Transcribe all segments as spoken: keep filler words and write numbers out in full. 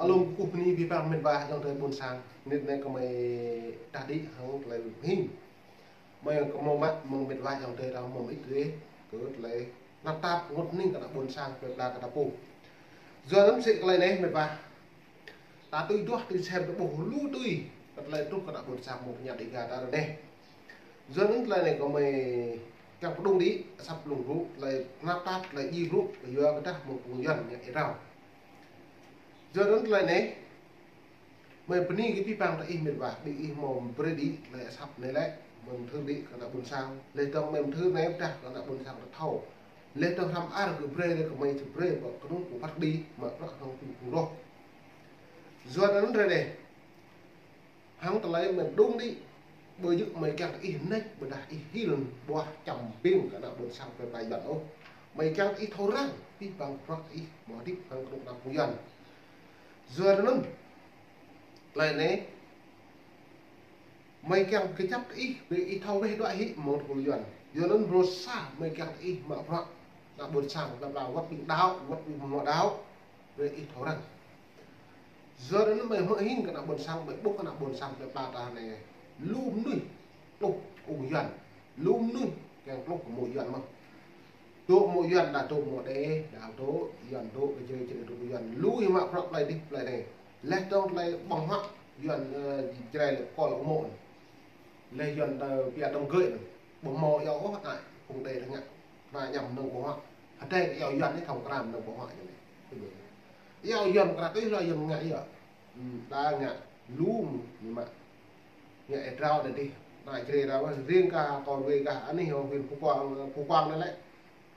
Alum kkuh bni bi păng mĭt wa ayŏng adei ƀuôn sang. Mnĭt anei kơ mei dah đĭ hŏng tlei hing. Mei kơ mâo mă mơ̆ng mĭt wa ayŏng adei ta mâo mơĭt rê kơ tlei năp tap ngŭt ning kơ ană ƀuôn sang plei pla kơ ta pô. Yua anăn sĭt klei anei mĭt wa. Ta tui duah tui sem ta ƀuh lu tui kơ tlei truh kơ ană ƀuôn sang mâo kñă Dega ta anei. Yua anăn tlei anei kơ mei kiăng pơdŭng đĭ asăp lŭng rŭ tlei năp tap tlei djiê rŭ yua kơ dah mâo phung Yuăn ngă êrâo. Yua anăn tlei anei, mei bni kơ bi păng ta ih mĭt wa, bi ih mâo brei đĭ tlei asăp anei lĕ, mei mthưr đĭ kơ ană ƀuôn sang, leh dơ̆ng mei mthưr anei dah kơ ană ƀuôn sang ta thâo. Leh dơ̆ng hrăm ar kơ brei leh kơ mei či brei ƀă knŭng kơ phat đĭ, mă prăk hŏng phung phung roh. Yua anăn drei anei, hŏng tlei mei pơdŭng đĭ, ƀơi jơ̆ mei kiăng ih nĕč, ƀiădah ih hil ƀuah čăm ƀing kơ ană ƀuôn sang plei pla Yuăn ôh. Mei kiăng ih thâo răng, bi păng prăk ih mâo hdĭp hŏng knŭk kna phung Yuăn. Yua anăn, tlei anei, mei kiăng kjăp ih, bi ih thâo weh đuĕ hĭ mơ̆ng tơpul Yuăn. Yua anăn brô sa mei kiăng ih mă prăk ană ƀuôn sang, lăm lăm wăt ƀing đăo, wăt ƀing mâo đăo, bi ih thâo răng. Yua anăn mei hmư̆ hing kơ ană ƀuôn sang, mei ƀuh kơ ană ƀuôn sang plei pla ta anei. Lu mnuih, tluh ung Yuăn. Lu mnuih, kiăng tluh kơ mâo Yuăn mơh. Dôk mâo Yuăn đa dôk mâo đe, đa dôk, Yuăn dôk, kơ jrê jrê dôk Yuăn. Lu ih mă prăk plei dih, plei anei. Leh dơ̆ng tlei ƀơ̆ng huă, Yuăn, ơ, jrê lĕ kol kơ mâo. Leh Yuăn ta pia dơ̆ng gơi anăn. Ƀu mâo iâu ôh ai, phung đe ta ngă. Kna ñăm nơ̆ng ƀơ̆ng huă. Hơdai iâu Yuăn ih thâo kram nơ̆ng ƀơ̆ng huă ñu anei. Iâu Yuăn kra tui hluê Yuăn ngă iâu. Đa ngă lu ñu mă. Ngă êdrao anei dih. Kna jrê đa wah, riêng kơ kâo wê kơ anih hŏng huyện Phú Quang, Phú Quang anei lĕ.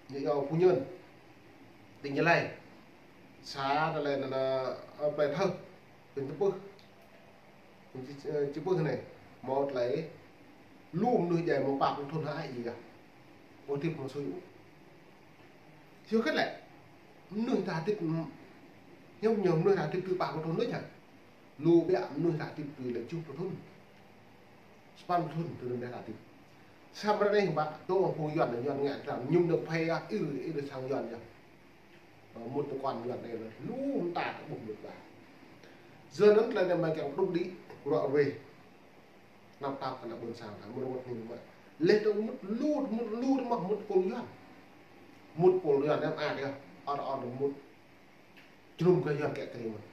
Ñu iâu Phú Nhơn. Tỉnh Gia Lai. Sa ta lĕ anăn, ơ, plei Thơ. Huyện Chư Pưh. Huyện Chư, ơ, Chư Pưh anei. Mâo tlei lu mnuih djai mâo pă pluh thŭn hă ih yơh. Ơ, hdĭp mâo sui ôh. Hiu kĭt lĕ. Mnuih ta hdĭp, hiu ñu mnuih ta hdĭp tui pă pluh thŭn đuč hă. Lu ƀiă mnuih ta hdĭp tui lĕ kjuh pluh thŭn. Sapăn pluh thŭn tui anăn ta hdĭp. Samơ̆ ară anei ƀă dôk phung Yuăn, Yuăn ngă kram, ñu nao phê yơh, ih, ih sang Yuăn yơh. Ơ, mŭt tơ quan Yuăn anei lĕ, lu mta ta ƀuh mŭt ƀă. Yua anăn tlei anei mei kiăng pơdŭng đĭ, ruă ruê. Năp tap kơ ană ƀuôn sang ta, mŭt mŭt hing mă. Leh dơ̆ng mŭt lu, mŭt lu mă mŭt tơpul Yuăn. Mŭt tơpul Yuăn anei mơak yơh, ăt ăt mŭt. Jơnum kơ Yuăn kiă kriê mơh.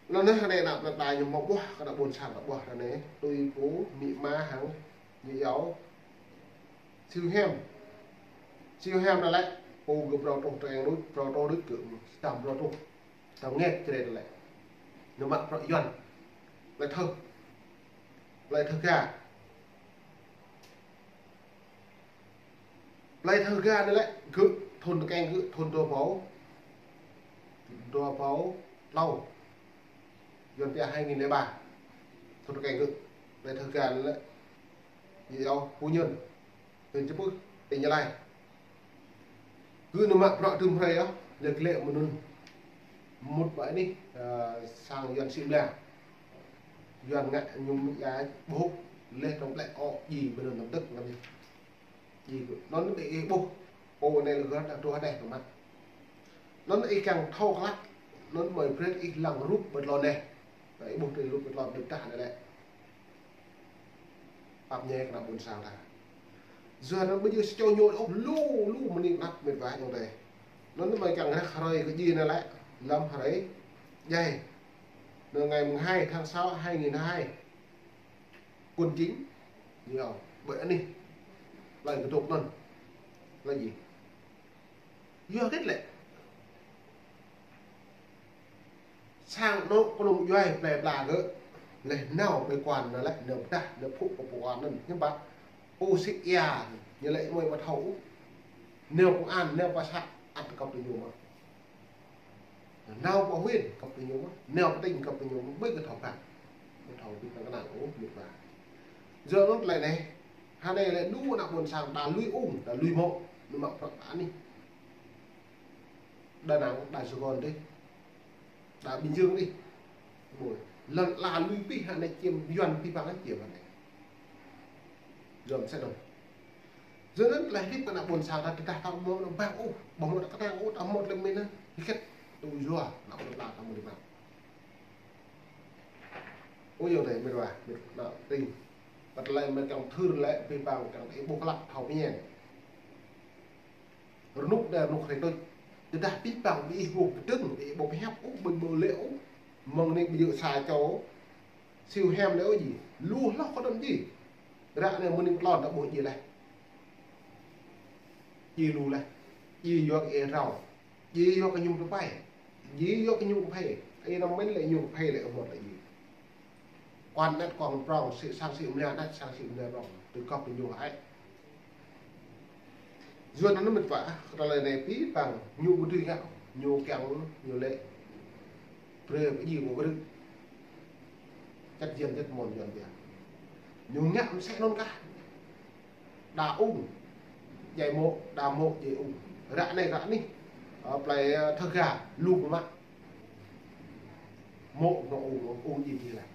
Anăn anei ară anei ană plei pla ñu mâo ƀuah kơ ană ƀuôn sang ta ƀuah ară anei, tui pô amĭ ama hŏng ñu iâu Siu Hem. Siu Hem anăn lĕ, pô gơ̆ brâo truh tơ eng đuč, brâo truh đuč gơ̆, sdăm brâo truh. Tơ ngek črê anăn lĕ. Ñu mă prăk Yuăn. Plei Thơ. Plei Thơ Ga. Plei Thơ Ga anei lĕ, gơ̆ thŭn tơkeng gơ̆, thŭn dua êbâo, dua êbâo tlâo. Yuăn pia hai nghìn lẻ ba. Thŭn tơkeng gơ̆. Plei Thơ Ga anei lĕ. Ñu iâu Phú Nhơn. Huyện Chư Pưh, tỉnh Gia Lai. Gơ̆ nao mă prăk tŭm hrei yơh, leh klĕ mơnŭn. Mŭt ƀă anih, ơ, sang Yuăn sĭ mlia. Yuăn ngă ñu mă ya ƀuh, leh dơ̆ng plĕ ôk djiê mơnŭn năm dơ̆ng năm dih. Djiê gơ̆. Anăn ih ƀuh, pô anei lĕ gơ̆ ta truh hđeh kơ mă. Anăn ih kiăng thâo klă, anăn mei brei ih lăng rup ƀơi tlôn anei. Ih ƀuh ti rup ƀơi tlôn dơ̆ng tah anei lĕ. Pap ñe kơ ană ƀuôn sang ta. Yua anăn ƀu djŏ sa čô ñu ôh lu, lu mơ̆ng anăp mĭt wa ayŏng adei. Anăn mei kiăng rah hrơi kơ djiê anei lĕ, lăm hrơi djai. Anăn ngày mùng hai tháng sáu hai nghìn hai mươi hai. Quân chính. Ñu ƀơi anih. Tlei kdôk anăn. Tlei djiê. Yua kĭt lĕ. Sang anôk knŏng djuai plei pla gơ̆. Leh nao ƀơi quan anăn lĕ, nao pơdah, nao phŭ kơ pô quan anăn. Hiư̆m pă. Pô sĭ êa, ñu lĕ mâo ƀu thâo. Nao công an, nao cảnh sát, ăt kăp tơ ñu mơh. Nao pơ huyện, kăp tơ ñu mơh. Nao pơ tỉnh, kăp tơ ñu mơh. Ƀu kơ thâo pă. Ƀu thâo ƀu kơ knang ôh, mĭt wa. Yua anăn tlei anei. Hơnei lĕ lu ană ƀuôn sang đa lui ung, đa lui mô̆. Ñu mă prăk đa anih. Đà Nẵng, đa Sài Gòn dih. Đa Bình Dương dih. Ƀuh. Lăn ala lui pih hơnei čiêm Yuăn pih păng čiêm hơnei. Yuăn sĭt dơ̆ng. Yua anăn tlei hdĭp kơ ană ƀuôn sang ta tơdah ta mâo anăn ƀăng ôh, ƀu mâo ta knang ôh, ta mâo tlei mĭn anăn. Hĭ kĭt. Tui yua, nao lĕ pla tăm mâo lima. Ôi, yơh dê, mĭt wa, mĭt nao tĭng. Kăt lĕ mĭt kăng thưr lĕ, bi băng kăng ih ƀuh klă thâo pơñen. Rnuk dê, rnuk hrê tuč. Tơdah bi băng, bi ih ƀuh kdơ̆ng, ih ƀuh hiăp ôh, ƀuh ƀuh lĕ ôh. Mơ̆ng anei ƀu djơ̆ sa čô siu hiam lĕ ôh jih. Lu hloh kơ đăm jih. Ră anei mơ̆ng anei tlôn ta ƀuh jih leh. Jih lu leh. Jih yua kơ ih rao. Jih yua kơ ñu kơ pei. Jih yua kơ ñu kơ pei. Ih năm mĭn lĕ ñu kơ pei lĕ mâo lĕ jih. Quan anet kŏng prŏng, si sang si mnia anet, sang si mnia prŏng. Tui kŏp ñu hơăi. Yua anăn mĭt wa, kơ tơlơi anei bi băng, ñu ƀu dưi ngă, ñu kiăng, ñu lĕ. Brei pơjing ƀu brei. Čăt jiăn čăt mơ̆n Yuăn biă. Ñu ngă msĕ anăn kah. Đa ung, djai mô̆, đa mô̆, djai ung. Ră anei, ră anih, ơ, plei, ơ, thơ̆ ga, lu mă. Mô̆, nŏ ung, ung jing jih leh.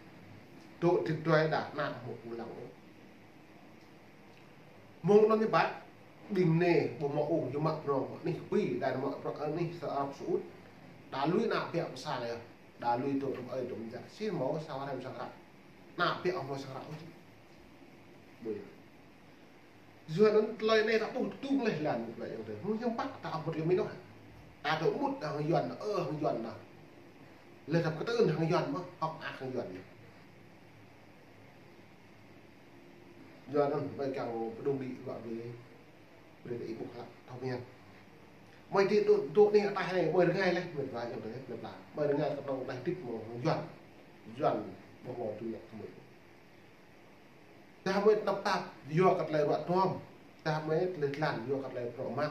Dôk dĭt dui đa, nă mô̆ ung lăng ung. Mơ̆ng anăn ñu ƀă, ƀing anei, ƀu mâo ung, ñu mă prŏng, anih kpi, đa mă prŏng, anih sa ap sŭt. Đa lui nă biă pơsa leh, đa lui dôk tŭm ơi, tŭm jak, si mâo sa hriăm sang ră. Nă biă mâo sang ră ôh. Ƀuh. Yua anăn tơlơi anei ta ƀuh tŭ leh lan mŭt leh yang tơ. Mŭt yang pă ta mŭt yang mĭn ôh. Ta tơ mŭt hăng Yuăn, ơ, hăng Yuăn ta. Leh ta kơtưn hăng Yuăn mơh, hŏk ak hăng Yuăn. Yua anăn ƀai kăng pơdŭng đĭ wă wê. Brei ta ih ƀuh klă thâo pơñen. Mơi ti tŭ, tŭ anei ataih anei, mơi rơngai leh, mĭt wa yang tơ, mĭt wa. Mơi rơngai kơ tơlơi tip mơ̆ng Yuăn. Yuăn, ƀuh mâo tui yăk mơi. Tơdah mơi tnap tap, yua kơ tơlơi ruă tuôm. Tơdah mơi tơlơi tlan, yua kơ tơlơi prŏ mă.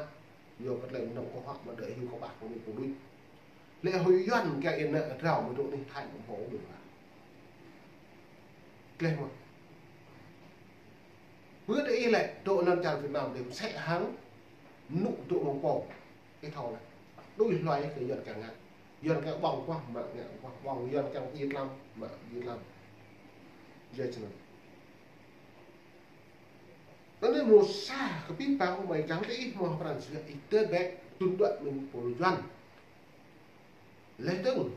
Yua kơ tơlơi mnơ̆ng kơ huă mă dơ̆ hiu kơ ƀah kơ mơi pô đuč. Lĕ hŏng Yuăn kiăng ih nao drao mơi dôk anih Thái mơ̆ hŏ mơi wa. Kleh mơh. Bơ dê ih lĕ, dôk lăn čar Việt Nam dê msĕ hăng, nŭ dôk mơ̆ng pô. Ih thâo leh. Tui hluai kơ Yuăn kiăng ngă. Yuăn kiăng ƀơ̆ng kuah, mă ngă ƀơ̆ng kuah. Ƀơ̆ng Yuăn kiăng djiê tlam, mă djiê tlam. Jai čnăn. Anăn mrô sa kơ bi băng mơi kiăng tơ ih mâo pran jua ih tơ bĕ tŭn duă mĭn pô Yuăn. Leh dơ̆ng,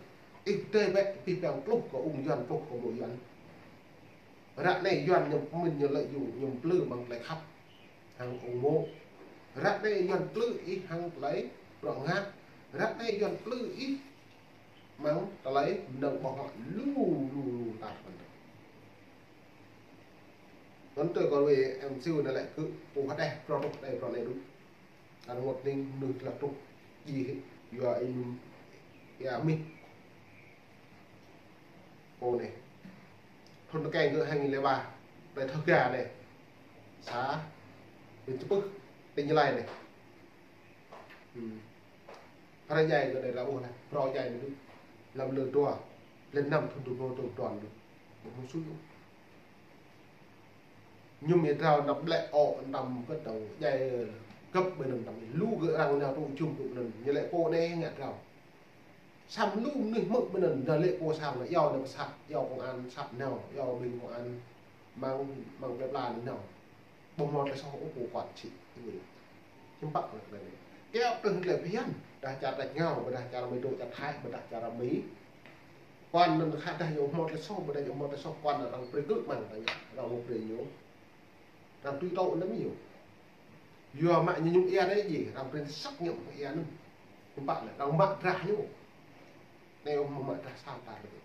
ih tơ bĕ bi băng pluh kơ ung Yuăn, pluh kơ mô̆ Yuăn. Ră anei Yuăn ñu mĭn ñu lợi dụng, ñu mplư mơ̆ng tơlơi khăp. Hăng ung mô̆. Ră anei Yuăn mplư ih hăng tơlơi prŏng ngă. Ră anei Yuăn mplư ih mơ̆ng tơlơi mnơ̆ng ƀơ̆ng huă lu, lu, lu tar ƀăn. Anăn tơ kơ wê em siu nao lĕ kơ pô hđeh prŏng đuč, đei prŏng anei đuč. Anăn mŭt ning nư tlăk truh, jih, yua ih, ya mih. Pô anei. Thŭn tơkeng gơ̆ hai nghìn lẻ ba, plei thơ̆ ga anei. Sa, bên Čpưh, tỉnh Gia Lai anei. Hmm. Hra jai gơ̆ anei ră ƀuh leh, pro jai anei đuč. Lăm lơ dua, lơ năm thŭn dua ƀuh dua tuan đuč. Ƀuh mơ̆ng sui ôh. Ñu mă drao năp lĕ ôh, ntam kơ tâo jai găp ƀơi anăn ntam. Lu gơ̆ arăng nao tŭ jum tŭ anăn. Ñu lĕ pô anei ngă drao. Săm lu mnuih mơ̆ ƀơi anăn, nao lĕ pô sang nao, iâu nao pơ sat, iâu công an sat nao, iâu ƀing công an mơ̆ng, mơ̆ng plei pla nao. Ƀuh mâo tơlơi soh ôh pô kuat čĭ. Hiư̆m pă lĕ tơlơi anei. Kiăo tơ̆ng lĕ phiăn, dah čar tač ngao, ƀiădah čar Mi dôk čar Thái, ƀiădah čar Mi. Kuan anăn khă dah ñu mâo tơlơi soh, ƀiădah ñu mâo tơlơi soh kuan arăng brei kơ mơ̆ng, arăng mâo brei ñu. Arăng tui tŏ anăn ñu. Yua mă ñu ñŭm ia anei jih, arăng brei săk ñŭm ia anăn. Hiư̆m pă lĕ, arăng mă drah ñu. Anei ôh mâo mă drah sang tar lĕ.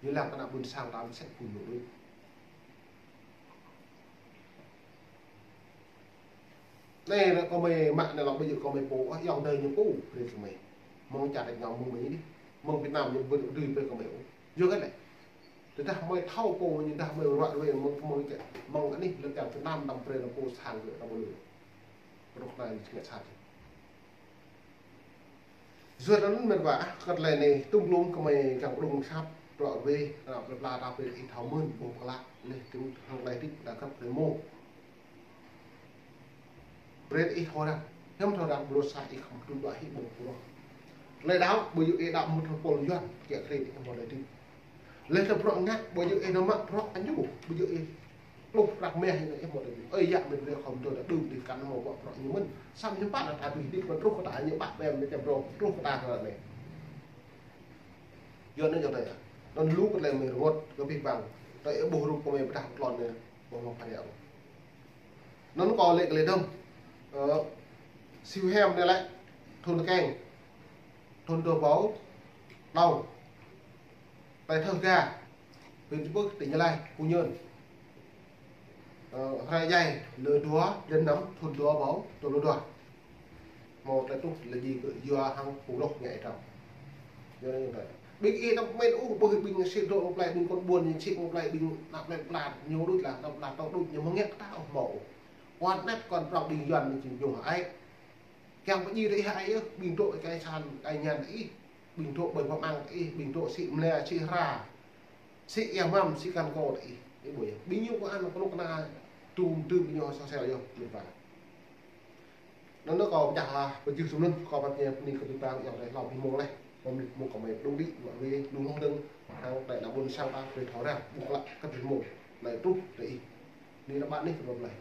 Ñu lăng kơ ană ƀuôn sang ta msĕ phŭn ñu đuč. Anei lĕ kơ mơi mă anei lŏ ƀu djơ̆ kơ mơi pô, ơ, ayŏng adei ñu pô, brei kơ mơi. Mơ̆ng čar tač ngao mơ̆ng mơi dih. Mơ̆ng Việt Nam ñu ƀu dưi brei kơ mơi ôh. Yua kơ lĕ. Tơdah mơi thâo pô ñu dah mơi ruă ruê mơ̆ng, mơ̆ng čar, mơ̆ng anih lăn čar Việt Nam đăm brei nao pô sang gơ̆ ta ƀu lĕ. Ruk nai ñu ngă sat. Yua anăn mĭt wa, kơ tơlơi anei, tŭm klŭm kơ mơi kiăng pơdŭng sap, trŏ wê, ră plei pla ta brei ih thâo mơ̆n, ƀuh klă, leh tŭm hŏng tơlơi tĭp, đa kăp tơlơi mâo. Brei ih thâo răng, hiư̆m thâo răng, mrô sa ih khăm tŭ dua hĭ ƀơ̆ng pô roh. Tơlơi đăo, ƀu djơ̆ ih đăo mŭt hŏng pôl Yuăn, kiă kriê ih mâo tơlơi tĭp. Leh tơ prŏng ngă, ƀu djơ̆ ih nao mă prŏng añu, ƀu djơ̆ ih Pluh prăk meh ñu ih mâo tơlơi. Ơi, yă mĭn brei khŏm dôk ta đưm dih kăn mâo ƀuh prŏng ñu mơ̆n. Săm ñu pă ta bi dih mơ̆n truh kơ ta ñu ƀă bem mơ̆n čem brô, truh kơ ta hră anei. Yua anăn yơh tơ. Anăn lu kơ tlei mei rngot kơ pih păng. Tơ ih ƀuh rup kơ mei pơdah tlôn anei, ƀuh mâo pha ria. Anăn kâo lĕ kơ lĕ dơ̆ng. Ơ, Siu Hem anei lĕ, thôn Keng, thôn Dô Bâu, Đao, tlei thơh ga, huyện Chư Pưh, tỉnh Gia Lai, Phú Nhơn. Ơ, hruê djai, lơ dua, lơ năm, thôn Dô Bâu, thôn Lô Dua. Mâo tlei truh lĕ jing kơ yua hăng phung roh ngă êtrâo. Yua anăn tơ. Ƀing ih năp mĭn ôh, ƀuh ƀing sĭt dôk mâo plei, ƀing kon ƀuôn, sĭt mâo plei, ƀing năp plei pla, ñu đuč lah, năp pla tŏ đuč, ñu mâo ngă ktang ôh mâo. Quan net, quan prŏng ƀing Yuăn ñu čih ñu hơăi. Kiăng pơjing tơ ih hơăi yơh, ƀing dôk êkei san, êkei ñan tơ ih, ƀing dôk ƀơi păm ang tơ ih, ƀing dôk sĭ mlia, sĭ hra, sĭ êa hmam, sĭ kăn kô tơ ih. Ih ƀuh yơh. Ƀing ñu kơ anăn knŭk kna, tŭm tŭm ƀing ñu sôsel yơh, mĭt wa. Anăn kâo pơčah, pơjih sum anăn, kâo păt ñe pơni kơ pih păng, yua anei hlâo bi mông leh. Mâo mĭt mông kơ mei pơdŭng đĭ, wă wê, lu hlŏng dơ̆ng, hăng tlei ană ƀuôn sang ta, brei thâo răng, ƀuh klă, kơ bi mông, anei truh tơ ih. Anei ană ƀă anei kơ mâo plei.